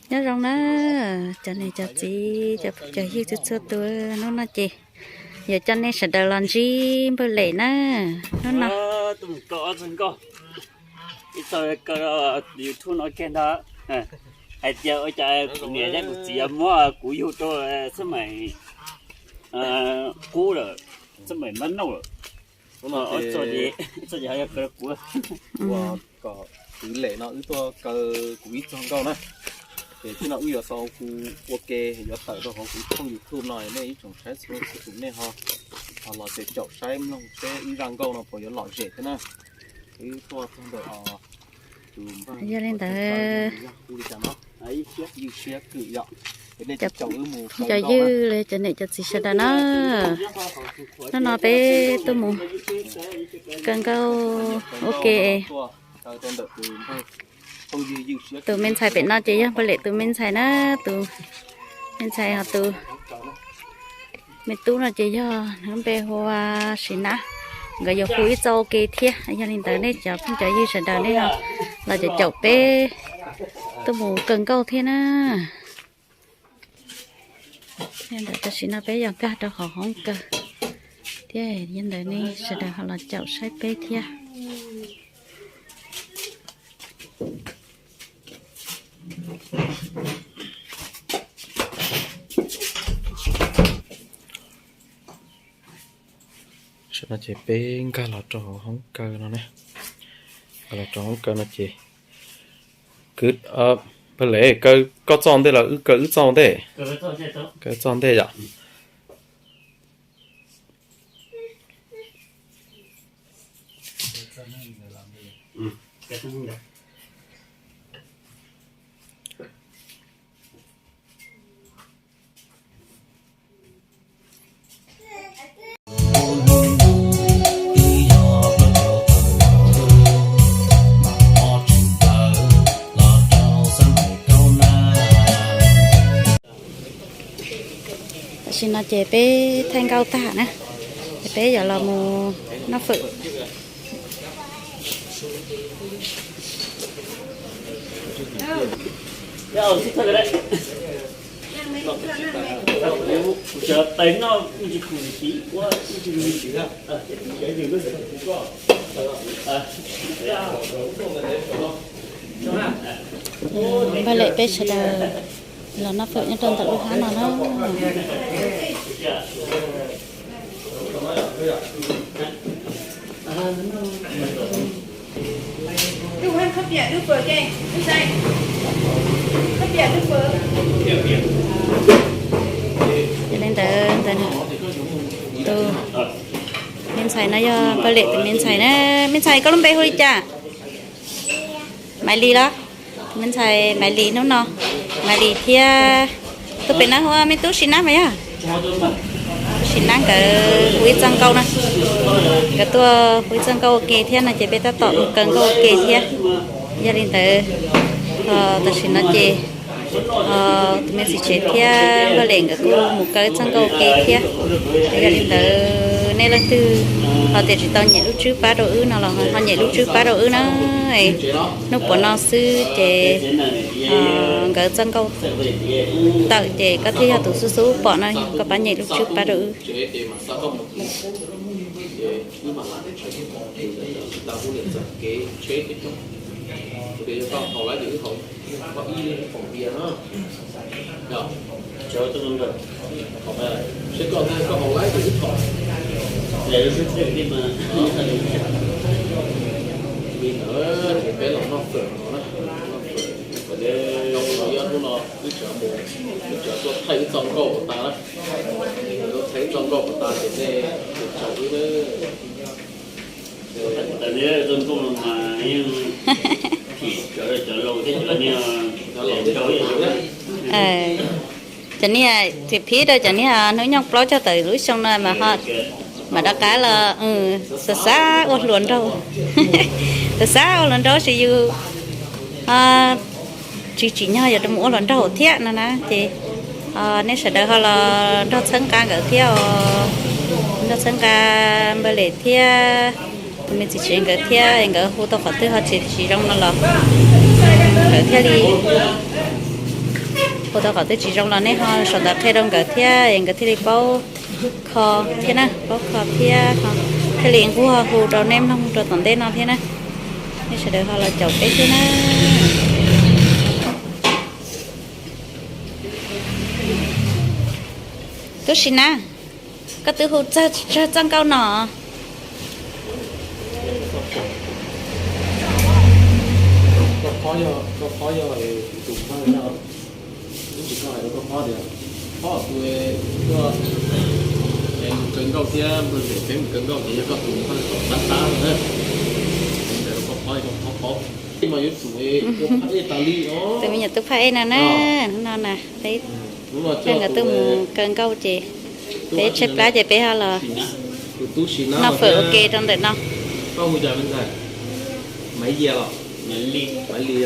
Nyob zoo na, cov niam cov txiv, cov phooj cov ywg txhua txhua tus, hnub no ces yuav coj nej sawv daws los ntsib Npawg Lem na. Hnub no YouTube no kiag ntag, hais tias ua cas kuv niam thiab kuv txiv yuav muab kuv yug rau xab maim qub lawm, xab maim mab nauj lawm. Ua kom kwv Lem no wb tuaj kaw kuv ib txog nkauj na. Ces tib no wb yuav xav hu ua ke yuav tawm rau hauv kuv tshooj YouTube no, nej ib tsoom saib txhua leej txhua tus nej ho los ces caum saib mloog seb wb zaj nkauj no puas yuav lom zem thiab na. Wb tuaj txog ntawm tus npawg, yog li ntawd, hu li cas no, ywj siab kwm yom. Cov ywg, cov niam cov txiv sawv daws na, hnub no peb tuaj mus kaw nkauj ua ke. Tus me ntxhais pem no ces yog Npawg Lem tus me ntxhais na, tus me ntxhais ho tus me tub no ces yog nws lub npe hu ua Sim Nab. Nkawd yuav hu ib txoj ua ke thiab, yog li ntawd nej cov phooj cov ywg sawv daws nej ho los caum caum peb tuaj mus kaw nkauj thiab na. Yog ntawd tam sim no peb yuav nkag rau hauv hoob kaw thiab, yog ntawd nej sawv daws ho los caum saib peb thiab. Tam sim no ces peb nkag los rau hauv hoob kaw no ne. Nkag los rau hoob kaw no ces, kwv, Npawg Lem, kaw koj txoj ntej los wb kaw wb txoj ntej? Kaw txoj ntej yom. Tam sim no ces peb thaij nkauj tag na, ces peb yuav los mus noj fawm. Npawg Lem peb sawv daws los noj fawm nyob rau ntawm lub hab no na. Yog li ntawd, tus me ntxhais no yog Npawg Lem tus me ntxhais na. Me ntxhais, koj lub npe hu li cas? Maiv Lis los? Me ntxhais Maiv Lis hnub no, Maiv Lis thiab tus pem no hu ua me tub Sim Nab mas yog. Sim Nab nkawd hu ib txoj nkauj na, nkawd tuaj hu ib txoj nkauj ua ke thiab no ces peb tab tom mus kaw nkauj ua ke thiab. Yog li ntawd, tam sim no ces tus me txiv tsev thiab Npawg Lem nkawd kuj mus kaw ib txoj nkauj ua ke thiab. Yog li ntawd nej leej twg ho tias tsis tau nyem lub tswb pab rau wb no los ho nyem lub tswb pab rau wb na. Hnub puav no xwb ces nkawd txoj nkauj tawm ces koj thiaj yog tus xub xub pom no, koj pab nyem lub tswb pab rau wb. Peb los noj fawm no na, noj fawm, hnub no wb tseem tuaj thaij ib txoj nkauj kom tas na, tuaj thaij ib txoj nkauj kom tas ces nej caum wb na. Cov niag thim phib rau cov niag hnub nyoog plaub caug tawm lub xyoo no mas ho mam rov qab los xav xav ua hluas nraug, xav xav ua hluas nraug tab sis yus ho tsis tsim nyog yuav rov mus ua hluas nraug thiab no na ces nej sawv daws ho los nrog txhawb nqa nkawd thiab os, nrog txhawb nqa Npawg Lem thiab tus me txiv tsev nkawd thiab, nkawd hu tau qhov twg ho tsis tsis zoo no los nkawd thiaj li Hu tau qhov twg tsis zoo los nej ho sau ntawv qhia rau nkawd thiab es nkawd thiaj li paub kho thiab na, paub kho thiab thiaj li nquag hu rau nej mloog rau tom ntej no thiab na. Nej sawv daws ho los caum peb thiab na. Tub Sis Nab, koj twb hu tsawg txoj nkauj no? Ib ntsis koj hais rau koj phob tias, phob, tus mus kaw nkauj thiab npawg Ntxawm peb mus kaw nkauj ces yog koj tus npawg tom tab tab lawm na. Ntawm rau koj phob, koj phob paub. Mas yuav tsum ua phaj ej tas li os. Tus me nyuam tub phaj ej no na, hnub no na, peb coj nkawd tuaj mus kaw nkauj ces peb tshaib plab ces peb ho los noj fawm ua ke rau ntawm no. Koj hu cas me ntxhais? Maiv Yia los? Maiv Lis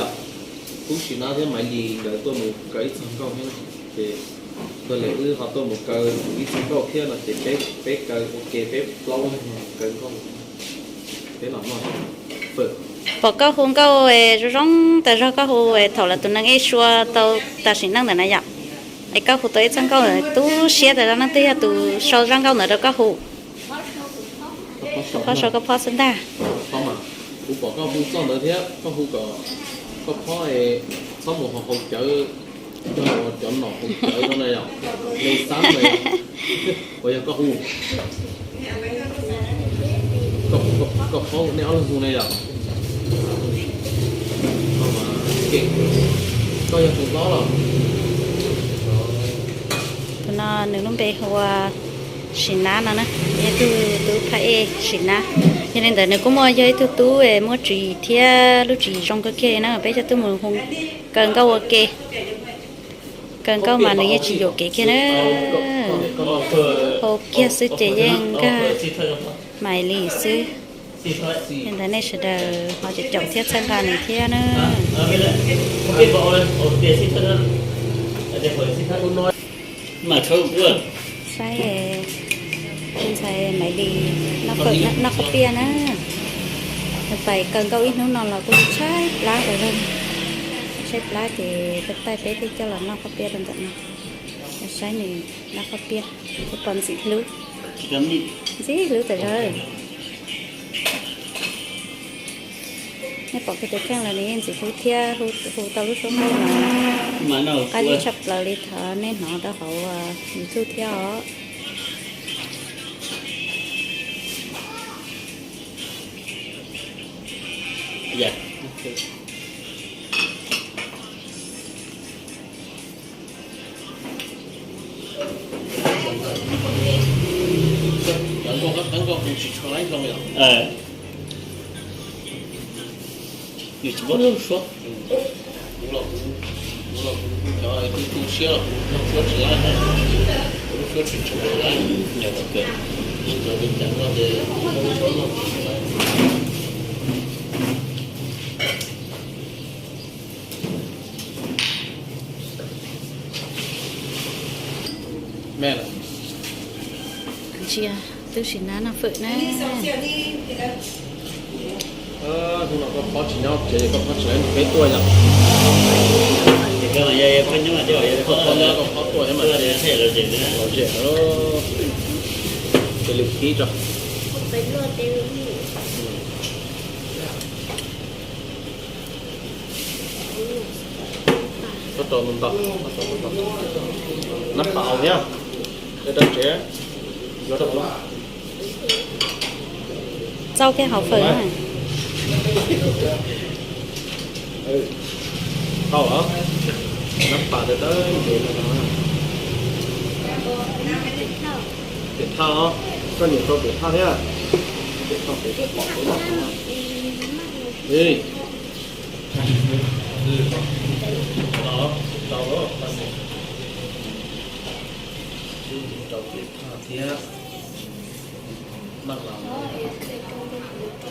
os. Tub Sis Nab thiab Maiv Lis nkawd tuaj mus kaw ib txog nkauj thiab no ces, tuaj li wb ho tuaj mus kaw ib txog nkauj thiab no ces peb, peb kaw ua ke peb plaub leeg kaw nkauj. Peb los noj fawm. Pom koj hu nkauj zoo zoo tas zog, koj hu thaum lawv tus neeg ej sua tau tas sim neej ntawm na yom. Es koj hu tau ib txoj nkauj tu siab tas zog, leej twg yog tus sau zaj nkauj ntawd rau koj hu? Koj phob sau koj phob xwb ntag. Kuv pom koj hu txoj ntawd thiab koj hu kom koj phob txhob mus haus cawv, cov nom haus cawv no na yom, ne xab na yom. Uas yog koj hu, koj phob nej ob leeg hu na yom. Koj yog tus hlob los? Tus no nws lub npe hu ua Sim Nab no na, yog tug tub phaj ej Sim Nab. Yog li ntawd nws kuj muaj yog ib tug tub muaj tswv yim thiab lub tswv yim zoo kawg kiag li na, peb coj tuaj mus hu kaw nkauj ua ke. Kaw nkauj mas nws yeej tsis yuam kev kiag na. Hau kiag xwb ces yeej nkag Maiv Lis xwb. Li ntawd nej sawv daws ho caum caum thiab txhawb nqa nws thiab na. Saib ntxhais Maiv Lis noj fawm, noj qhob piaj na. Nws pais kaw nkauj ib hnub no los kuj tshaib plab tas zog. Tshaib plab ces peb taij peb thiaj coj los noj qhob piaj rau ntawm no. Saib nws noj qhob piaj, pom ntxim hlub, ntxim hlub tas zog. Nej pom kiag tus kheej los nws yeej ntxim hlub thiab hu tau lub suab nkauj no qab zib tshaj plaws li, thov nej hnov rau hauv YouTube thiab os. Nws tsis muab lub suab. Kuv los kuv, kuv los kuv cov tu siab los kuv lub suab tsis laib, kuv lub suab tsis tshua laib. Cov li cas no ces lub suab no tsis laib. Ntsia tub Sim Nab noj fawm na. Hnub no koj phob tsis nyob tsev, koj phob tsis laib nrog peb tuaj yom? Koj phob nyob, koj phob tuaj nyob mas lom zem, ces lwm khib tso. Koj rau ntau ntau, koj rau ntau ntau. Nab pas thiab, rau tsev, yuav rau plaub. Txauj thiab hauv fawm na. Tau os, nab pas dawb dawb ntev no. Tiam thaj os, koj niam rau tiam thaj thiab. Tiam thaj, tiam thaj. Rau tiam thaj thiab.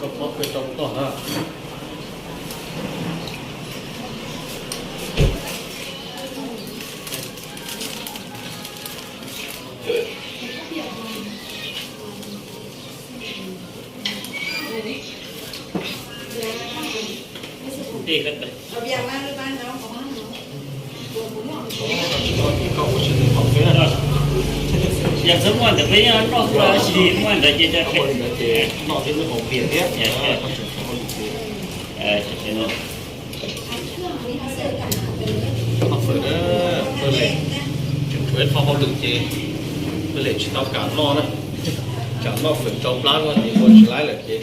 Koj phob peb rau koj na. Yog txhob muaj ntawd peb noj tsis muaj ntawd ces noj thiab lub hauv npias thiab. Noj fawm na, Pawg Lem tseem tshuav ib qho hauj lwm ces Pawg Lem tsis tau kam noj na. Tsam noj fawm tsau plab no ces ua tsis laib lawm ces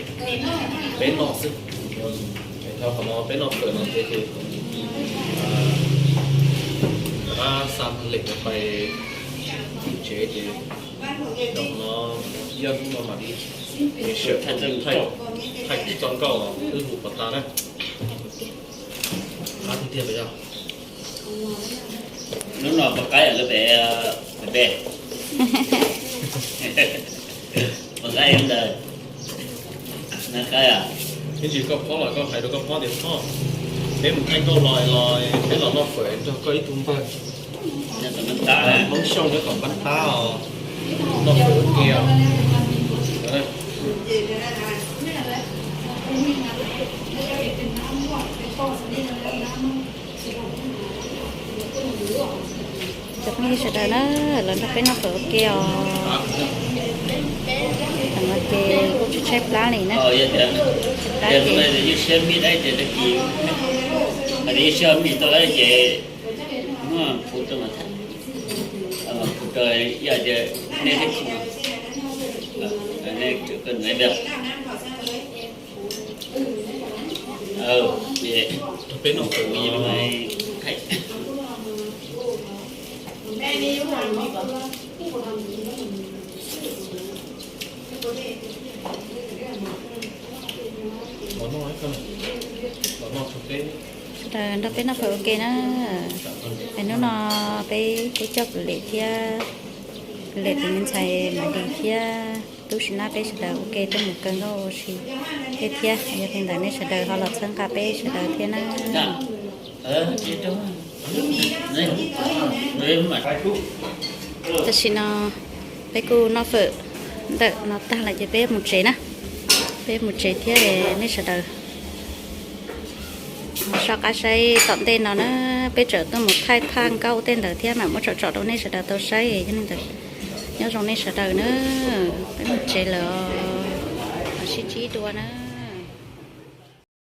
peb noj xwb. Dhau qhov no peb noj fawm no ces rov qab xa Pawg Lem pais tsev ces dhau qhov no ib ob hnub no mam li sawm thaij kuv txoj nkauj los wb hu puas tas na. Qab tiag tiag yog. Hnub no puas qaib lawv pem, pem, puas qaib ntawd? Nab qaib. Ib ntsis koj phob los koj hais rau koj phob tias, phob, peb mus thaij nkauj los los peb los noj fawm nrog koj ib tug npawg Hmoob Xyooj nyob tom Npab Tab os, noj fawm ua ke os. Cov phooj ywg sawv daws na, los nrog peb noj fawm ua ke os. Tam no ces kuj tshaib tshaib plab li na. Tshaib plab ces Peb noj fawm no. Sawv daws nrog peb noj fawm ua ke na. Es hnub no peb kuj coj Pawg Lem thiab, Pawg Lem tus me ntxhais Maiv Dis thiab Tub Sim Nab peb sawv daws ua ke tuaj mus kaw nkauj ua si thiab thiab. Yog li ntawd nej sawv daws ho los txhawb nqa peb sawv daws thiab na. Tam sim no peb kuj noj fawm ntawm no tag lawm ces peb mus tsev na. Peb mus tsev thiab, nej sawv daws soj qab saib tom ntej no na. Peb tseem tuaj mus thaij phaj nkauj tej ntawd thiab mam muab tsom tsom rau nej sawv daws tau saib. Yog li ntawd nyob zoo nej sawv daws na, peb mus tsev lawm, mam sib ntsib dua na.